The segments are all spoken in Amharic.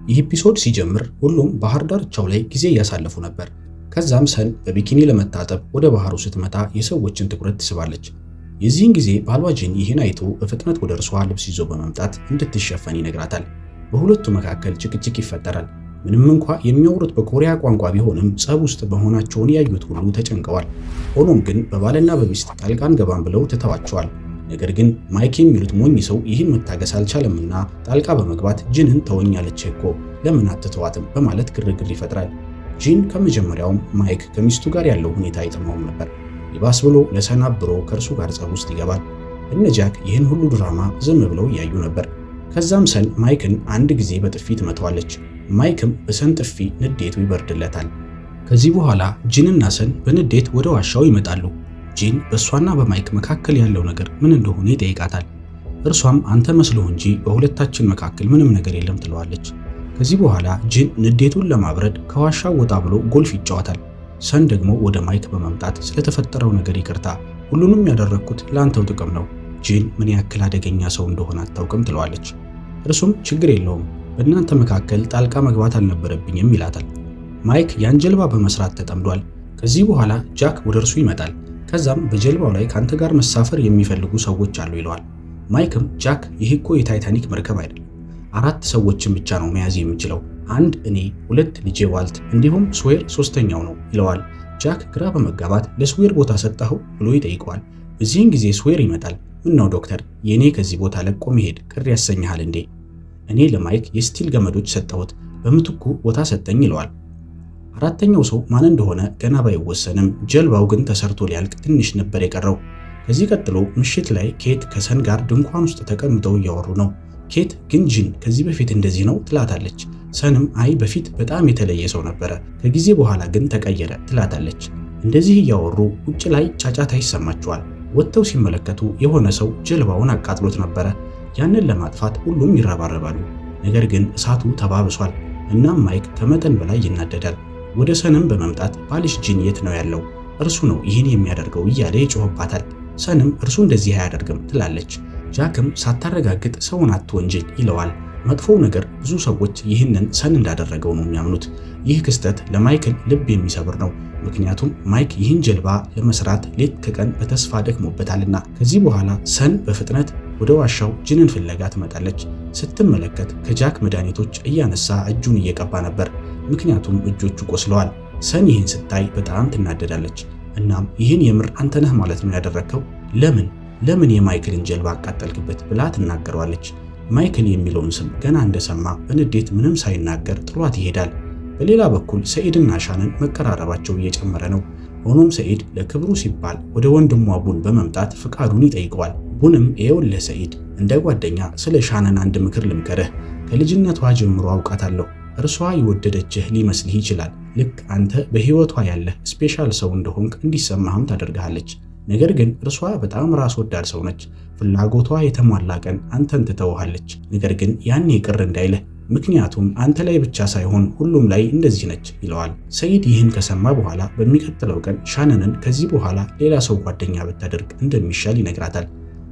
ይህ episode ሲጀምር ሁሉም ባህር ዳርቻው ላይ ጊዜ እያሳለፉ ነበር። ከዛም ሰን በ bikini ለመታጠብ ወደ ባህሩ ስትመጣ የሰዎችን ትኩረት ትስባለች። የዚህን ጊዜ ባሏ ጂን ይህን አይቶ በፍጥነት ወደ እርሷ ልብስ ይዞ በመምጣት እንድትሸፈን ይነግራታል። በሁለቱ መካከል ጭቅጭቅ ይፈጠራል። ምንም እንኳ የሚያወሩት በኮሪያ ቋንቋ ቢሆንም ጸብ ውስጥ መሆናቸውን ያዩት ሁሉ ተጨንቀዋል። ሆኖም ግን በባልና በሚስት ጣልቃ አንገባም ብለው ትተዋቸዋል። ነገር ግን ማይክ የሚሉት ሞኝ ሰው ይህን መታገስ አልቻለምና ጣልቃ በመግባት ጂንን ተወኝ አለችህ እኮ ለምን አትተዋትም በማለት ግርግር ይፈጥራል። ጂን ከመጀመሪያውም ማይክ ከሚስቱ ጋር ያለው ሁኔታ አይጥመውም ነበር። ይባስ ብሎ ለሰን አብሮ ከእርሱ ጋር ጸብ ውስጥ ይገባል። እነ ጃክ ይህን ሁሉ ድራማ ዝም ብለው እያዩ ነበር። ከዛም ሰን ማይክን አንድ ጊዜ በጥፊ ትመታዋለች። ማይክም በሰን ጥፊ ንዴቱ ይበርድለታል። ከዚህ በኋላ ጂንና ሰን በንዴት ወደ ዋሻው ይመጣሉ። ጂን በእሷና በማይክ መካከል ያለው ነገር ምን እንደሆነ ይጠይቃታል። እርሷም አንተ መስሎህ እንጂ በሁለታችን መካከል ምንም ነገር የለም ትለዋለች። ከዚህ በኋላ ጂን ንዴቱን ለማብረድ ከዋሻው ወጣ ብሎ ጎልፍ ይጫወታል። ሰን ደግሞ ወደ ማይክ በመምጣት ስለተፈጠረው ነገር ይቅርታ፣ ሁሉንም ያደረግኩት ለአንተው ጥቅም ነው፣ ጂን ምን ያክል አደገኛ ሰው እንደሆነ አታውቅም ትለዋለች። እርሱም ችግር የለውም በእናንተ መካከል ጣልቃ መግባት አልነበረብኝም ይላታል። ማይክ ያን ጀልባ በመስራት ተጠምዷል። ከዚህ በኋላ ጃክ ወደ እርሱ ይመጣል። ከዛም በጀልባው ላይ ካንተ ጋር መሳፈር የሚፈልጉ ሰዎች አሉ ይለዋል። ማይክም ጃክ ይህ እኮ የታይታኒክ መርከብ አይደለም፣ አራት ሰዎችን ብቻ ነው መያዝ የሚችለው፣ አንድ እኔ፣ ሁለት ልጄ ዋልት፣ እንዲሁም ስዌር ሶስተኛው ነው ይለዋል። ጃክ ግራ በመጋባት ለስዌር ቦታ ሰጠኸው ብሎ ይጠይቀዋል። በዚህን ጊዜ ስዌር ይመጣል። ምን ነው ዶክተር፣ የእኔ ከዚህ ቦታ ለቆ መሄድ ቅር ያሰኝሃል እንዴ? እኔ ለማይክ የ steel ገመዶች ሰጠሁት፣ በምትኩ ቦታ ሰጠኝ ይለዋል። አራተኛው ሰው ማን እንደሆነ ገና ባይወሰንም ጀልባው ግን ተሰርቶ ሊያልቅ ትንሽ ነበር የቀረው። ከዚህ ቀጥሎ ምሽት ላይ ኬት ከሰን ጋር ድንኳን ውስጥ ተቀምጠው እያወሩ ነው። ኬት ግን ጂን ከዚህ በፊት እንደዚህ ነው ትላታለች። ሰንም አይ በፊት በጣም የተለየ ሰው ነበረ፣ ከጊዜ በኋላ ግን ተቀየረ ትላታለች። እንደዚህ እያወሩ ውጭ ላይ ጫጫታ ይሰማቸዋል። ወጥተው ሲመለከቱ የሆነ ሰው ጀልባውን አቃጥሎት ነበረ። ያንን ለማጥፋት ሁሉም ይረባረባሉ። ነገር ግን እሳቱ ተባብሷል። እናም ማይክ ከመጠን በላይ ይናደዳል። ወደ ሰንም በመምጣት ባልሽ ጂን የት ነው ያለው? እርሱ ነው ይህን የሚያደርገው እያለ ይጮህባታል። ሰንም እርሱ እንደዚህ አያደርግም ትላለች። ጃክም ሳታረጋግጥ ሰውን አትወንጅል ይለዋል። መጥፎው ነገር ብዙ ሰዎች ይህንን ሰን እንዳደረገው ነው የሚያምኑት። ይህ ክስተት ለማይክል ልብ የሚሰብር ነው። ምክንያቱም ማይክ ይህን ጀልባ ለመስራት ሌት ከቀን በተስፋ ደክሞበታልና። ከዚህ በኋላ ሰን በፍጥነት ወደ ዋሻው ጂንን ፍለጋ ትመጣለች። ስትመለከት ከጃክ መድኃኒቶች እያነሳ እጁን እየቀባ ነበር፣ ምክንያቱም እጆቹ ቆስለዋል። ሰን ይህን ስታይ በጣም ትናደዳለች። እናም ይህን የምር አንተ ነህ ማለት ነው ያደረግከው? ለምን ለምን የማይክልን ጀልባ አቃጠልክበት? ብላ ትናገረዋለች። ማይክል የሚለውን ስም ገና እንደሰማ በንዴት ምንም ሳይናገር ጥሏት ይሄዳል። በሌላ በኩል ሰኢድና ሻንን መቀራረባቸው እየጨመረ ነው። ሆኖም ሰኢድ ለክብሩ ሲባል ወደ ወንድሟ ቡን በመምጣት ፍቃዱን ይጠይቀዋል። ቡንም ይኸውልህ ሰኢድ፣ እንደ ጓደኛ ስለ ሻነን አንድ ምክር ልምከርህ። ከልጅነቷ ጀምሮ አውቃታለሁ። እርሷ የወደደችህ ሊመስልህ ይችላል። ልክ አንተ በህይወቷ ያለህ special ሰው እንደሆንክ እንዲሰማህም ታደርግሃለች። ነገር ግን እርሷ በጣም ራስ ወዳድ ሰው ነች። ፍላጎቷ የተሟላ ቀን አንተን ትተውሃለች። ነገር ግን ያኔ ቅር እንዳይልህ፣ ምክንያቱም አንተ ላይ ብቻ ሳይሆን ሁሉም ላይ እንደዚህ ነች ይለዋል። ሰኢድ ይህን ከሰማ በኋላ በሚቀጥለው ቀን ሻነንን ከዚህ በኋላ ሌላ ሰው ጓደኛ ብታደርግ እንደሚሻል ይነግራታል።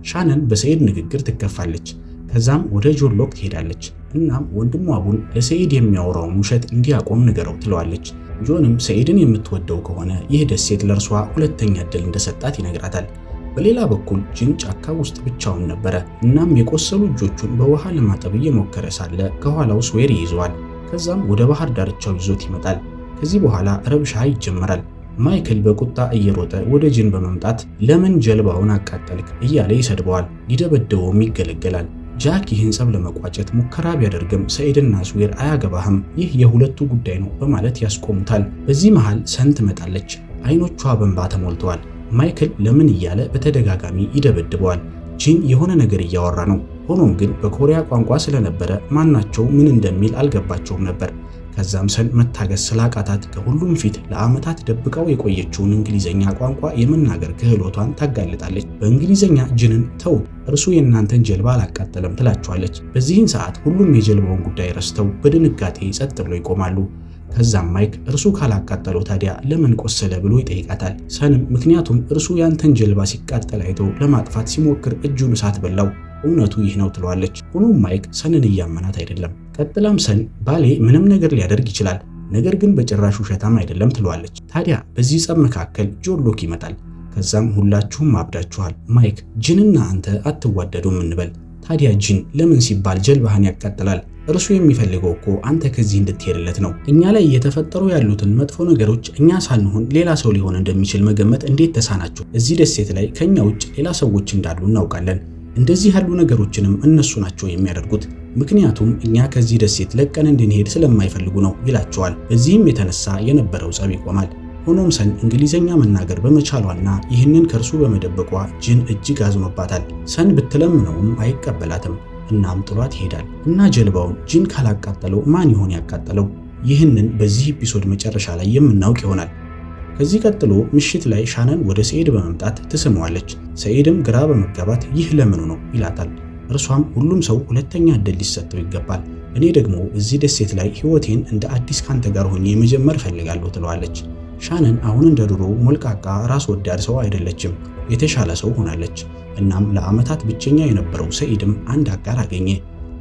ሻነን በሰኢድ ንግግር ትከፋለች። ከዛም ወደ ጆን ሎክ ትሄዳለች። እናም ወንድሟ ቡን ለሰኢድ የሚያወራውን ውሸት እንዲያቆም ንገረው ትለዋለች። ጆንም ሰኢድን የምትወደው ከሆነ ይህ ደሴት ለእርሷ ሁለተኛ እድል እንደሰጣት ይነግራታል። በሌላ በኩል ጂን ጫካ ውስጥ ብቻውን ነበረ። እናም የቆሰሉ እጆቹን በውሃ ለማጠብ እየሞከረ ሳለ ከኋላው ስዌር ይይዘዋል። ከዛም ወደ ባህር ዳርቻው ይዞት ይመጣል። ከዚህ በኋላ ረብሻ ይጀመራል። ማይክል በቁጣ እየሮጠ ወደ ጂን በመምጣት ለምን ጀልባውን አቃጠልክ እያለ ይሰድበዋል። ሊደበደበውም ይገለገላል። ጃክ ይህን ጸብ ለመቋጨት ሙከራ ቢያደርግም ሰኢድና ስዌር አያገባህም፣ ይህ የሁለቱ ጉዳይ ነው በማለት ያስቆሙታል። በዚህ መሃል ሰን ትመጣለች። አይኖቿ በእንባ ተሞልተዋል። ማይክል ለምን እያለ በተደጋጋሚ ይደበድበዋል። ጂን የሆነ ነገር እያወራ ነው። ሆኖም ግን በኮሪያ ቋንቋ ስለነበረ ማናቸው ምን እንደሚል አልገባቸውም ነበር። ከዛም ሰን መታገስ ስላቃታት ከሁሉም ፊት ለዓመታት ደብቀው የቆየችውን እንግሊዘኛ ቋንቋ የመናገር ክህሎቷን ታጋልጣለች። በእንግሊዘኛ ጂንን ተው፣ እርሱ የእናንተን ጀልባ አላቃጠለም ትላቸዋለች። በዚህን ሰዓት ሁሉም የጀልባውን ጉዳይ ረስተው በድንጋጤ ጸጥ ብለው ይቆማሉ። ከዛም ማይክ እርሱ ካላቃጠለው ታዲያ ለምን ቆሰለ ብሎ ይጠይቃታል። ሰንም ምክንያቱም እርሱ ያንተን ጀልባ ሲቃጠል አይቶ ለማጥፋት ሲሞክር እጁን እሳት በላው፣ እውነቱ ይህ ነው ትለዋለች። ሆኖም ማይክ ሰንን እያመናት አይደለም። ቀጥላም ሰን ባሌ ምንም ነገር ሊያደርግ ይችላል፣ ነገር ግን በጭራሽ ውሸታም አይደለም ትለዋለች። ታዲያ በዚህ ጸብ መካከል ጆን ሎክ ይመጣል። ከዛም ሁላችሁም አብዳችኋል፣ ማይክ ጂንና አንተ አትዋደዱም እንበል። ታዲያ ጂን ለምን ሲባል ጀልባህን ያቃጥላል? እርሱ የሚፈልገው እኮ አንተ ከዚህ እንድትሄድለት ነው። እኛ ላይ እየተፈጠሩ ያሉትን መጥፎ ነገሮች እኛ ሳንሆን ሌላ ሰው ሊሆን እንደሚችል መገመት እንዴት ተሳናችሁ? እዚህ ደሴት ላይ ከኛ ውጭ ሌላ ሰዎች እንዳሉ እናውቃለን። እንደዚህ ያሉ ነገሮችንም እነሱ ናቸው የሚያደርጉት፣ ምክንያቱም እኛ ከዚህ ደሴት ለቀን እንድንሄድ ስለማይፈልጉ ነው ይላቸዋል። በዚህም የተነሳ የነበረው ጸብ ይቆማል። ሆኖም ሰን እንግሊዘኛ መናገር በመቻሏና ይህንን ከእርሱ በመደበቋ ጂን እጅግ አዝኖባታል። ሰን ብትለምነውም አይቀበላትም። እናም ጥሏት ይሄዳል። እና ጀልባውን ጂን ካላቃጠለው ማን ይሆን ያቃጠለው? ይህንን በዚህ episode መጨረሻ ላይ የምናውቅ ይሆናል። ከዚህ ቀጥሎ ምሽት ላይ ሻነን ወደ ሰኢድ በመምጣት ትስመዋለች። ሰኢድም ግራ በመጋባት ይህ ለምኑ ነው ይላታል። እርሷም ሁሉም ሰው ሁለተኛ ዕድል ሊሰጠው ይገባል፣ እኔ ደግሞ እዚህ ደሴት ላይ ሕይወቴን እንደ አዲስ ካንተ ጋር ሆኜ መጀመር እፈልጋለሁ ትለዋለች። ሻነን አሁን እንደ ድሮ ሞልቃቃ ራስ ወዳድ ሰው አይደለችም፣ የተሻለ ሰው ሆናለች። እናም ለዓመታት ብቸኛ የነበረው ሰኢድም አንድ አጋር አገኘ።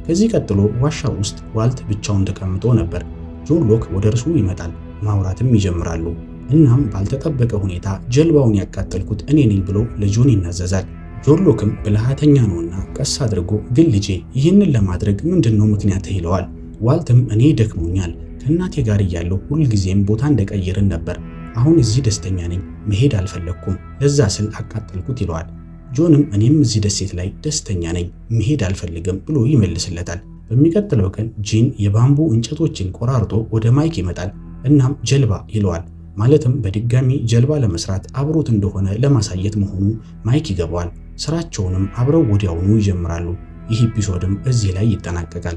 ከዚህ ቀጥሎ ዋሻው ውስጥ ዋልት ብቻውን ተቀምጦ ነበር። ጆን ሎክ ወደ እርሱ ይመጣል፣ ማውራትም ይጀምራሉ። እናም ባልተጠበቀ ሁኔታ ጀልባውን ያቃጠልኩት እኔ ነኝ ብሎ ለጆን ይናዘዛል። ጆን ሎክም ብልሃተኛ ነውና ቀስ አድርጎ ግን ልጄ ይህንን ለማድረግ ምንድነው ምክንያትህ ይለዋል። ዋልትም እኔ ደክሞኛል፣ ከእናቴ ጋር እያለሁ ሁልጊዜም ቦታ እንደቀየርን ነበር። አሁን እዚህ ደስተኛ ነኝ፣ መሄድ አልፈለግኩም፣ ለዛ ስል አቃጠልኩት ይለዋል። ጆንም እኔም እዚህ ደሴት ላይ ደስተኛ ነኝ፣ መሄድ አልፈልግም ብሎ ይመልስለታል። በሚቀጥለው ቀን ጂን የ bamboo እንጨቶችን ቆራርጦ ወደ ማይክ ይመጣል። እናም ጀልባ ይለዋል። ማለትም በድጋሚ ጀልባ ለመስራት አብሮት እንደሆነ ለማሳየት መሆኑ ማይክ ይገባዋል። ስራቸውንም አብረው ወዲያውኑ ይጀምራሉ። ይህ episode ም እዚህ ላይ ይጠናቀቃል።